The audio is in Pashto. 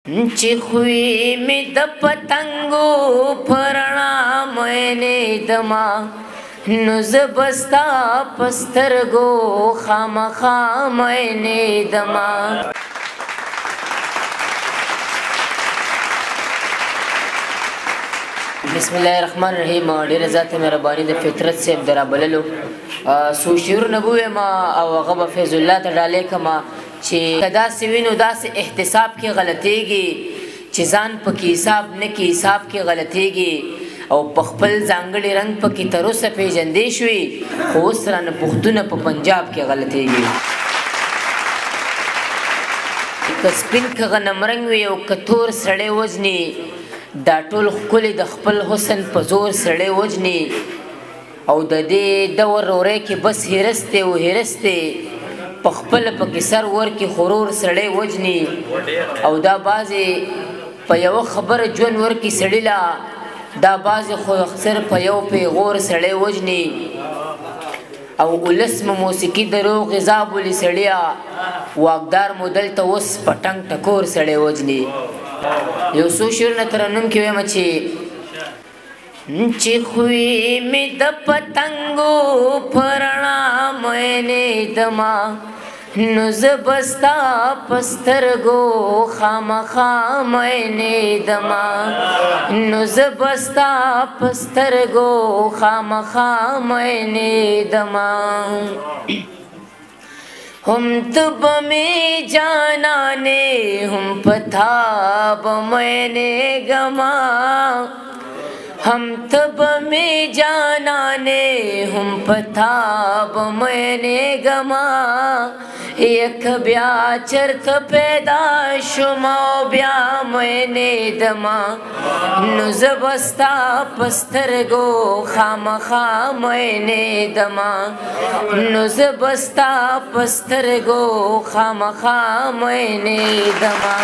چې خوې مې د پتنګو پرنا مینې دما، نو زه به ستا په سترګو خامخا مینې دما. بسم الله الرحمن الرحیم. ډیره زیاته مهرباني د فطرت صاحب د رابللو. څو شعرونه به ووایم او هغه به فیض الله ته ډالۍ کړم، چې که داسې وي نو داسې احتساب کې غلطېږي، چې ځان پکې حساب نه کړي حساب کې غلطېږي، او په خپل ځانګړي رنګ پکې تر اوسه پېژندې شوي، خو اوس رانه پښتونه په پنجاب کې غلطېږي. که سپین که غنمرنګ وي او که تور سړی وژني، دا ټول ښکلي د خپل حسن په زور سړی وژني. او د دې دور رورۍ کې بس هرس دی او هرس دی، په خپله پکې سر ورکي خورور سړی وژني. او دا بعضې په یوه خبره ژوند ورکي سړي له، دا بعضې خو صرف په یو پیغور سړی وژني. او ولس مو موسیقي دروغ غذا بولي سړیه، واکدار مو دلته اوس په ټنګ ټکور سړی وژني. یو څو شعرونه ترنم کې وایم، چې خوې مې د پتنګو په رڼا مینې دما، نو زه به ستا په سترګو خامخا مینې دما، نو زه به ستا په سترګو خامخا مینې دما. هم ته به مې جانانې، هم په تا به مینېږمه، هم ته به مې جانانې، هم په تا به مینېږمه. یک بیا چرته پیدا شوم او بیا مینېدمه، نو زه به ستا په سترګو خامخا مینېدمه، نو زه به ستا په سترګو خامخا مینېدمه.